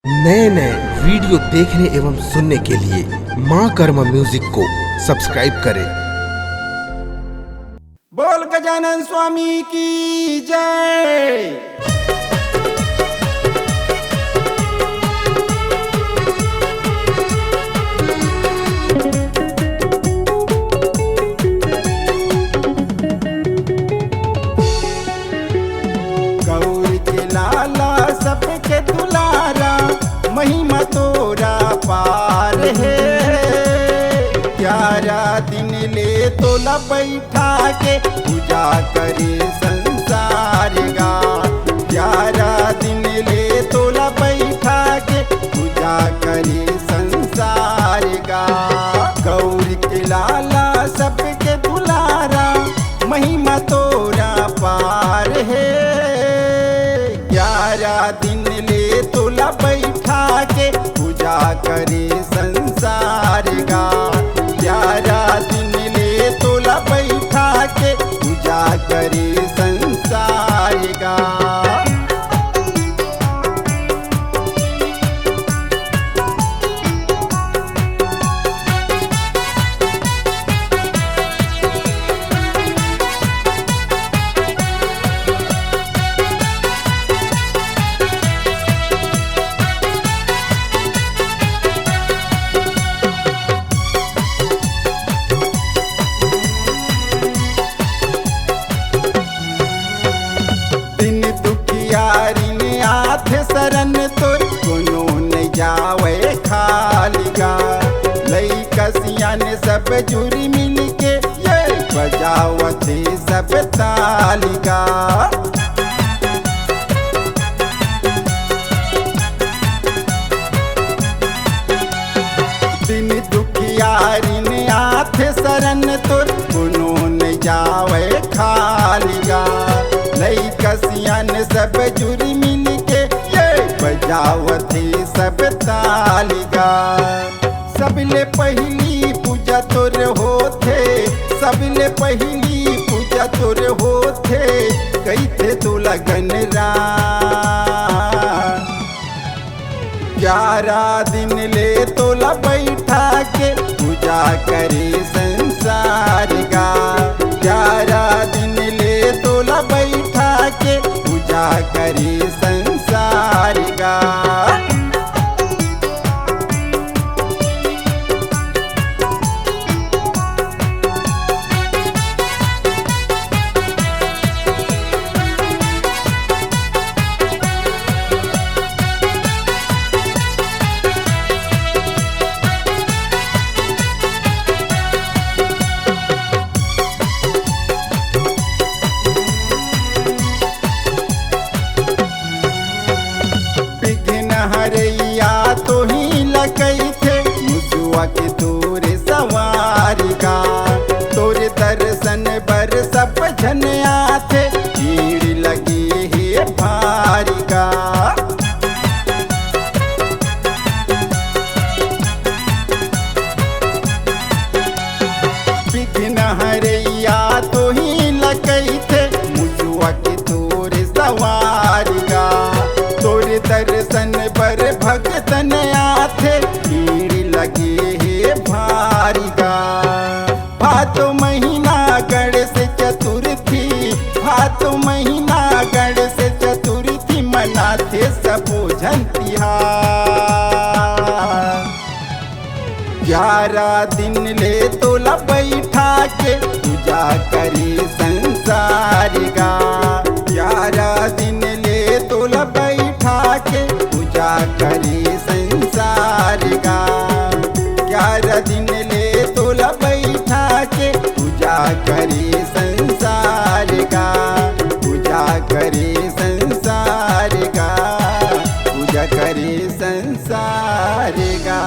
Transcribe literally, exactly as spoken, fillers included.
नए नए वीडियो देखने एवं सुनने के लिए माँ कर्मा म्यूजिक को सब्सक्राइब करें। बोल गजानन स्वामी की जय। गौर के लाला सबके दुलारा, महिमा तोरा पार हे। ग्यारह दिन ले तोला बैठा के पूजा करे संसार गा। ग्यारह दिन ले तोला बैठा के पूजा करे संसार गा। गौर के लाला सबके दुलारा, महिमा तोरा पार हे। ग्यारह दिन ले तोला बैठा के पूजा करे संसार गा। ग्यारह दिन ले तोला बैठा के पूजा करे संसार गा। दिन दुखियारी ने आथे शरण तोर, कोनो नइ जावय खाली गा। लइका सियान सब जुरी मिल के, ये बजावत हे सब ताली गा। दिन दुखियारी ने आथे शरण तोर, कोनो नइ जावय खाली गा। लइका सियान सब जुरी मिल के, ये बजावत हे सब ताली गा। सबले पहिली पूजा तोर होथे, सबले पहिली पूजा तोर होथे, कहिथे तोला गनरा। ग्यारह दिन ले तोला बैठा के पूजा करे संसार गा। ग्यारह दिन ले तोला बैठा के पूजा करे संसार गा। विघ्न हरैया तोही ला कहिथे, मुसवा के तोरे सवारी गा। तोरे दर्शन बर सब झन आथे, भीड़ लगे हे भारी गा। विघ्न हरैया तोही ला कहिथे, मुसवा के तोरे सवारी गा। तोरे दर्शन बर भक्तन आथे, भीड़ लगे हे भारी गा। भादो महीना गणेश चतुर्थी, भादो महीना गणेश चतुर्थी मनाथे सबो झन तिहार। ग्यारह दिन ले तोला बैठा के पूजा करे संसार गा। ग्यारह दिन ले तोला बैठा के पूजा करे संसार गा। ग्यारह दिन ले तोला बैठा के पूजा करे संसार गा। पूजा करे संसार गा। पूजा करे संसार गा।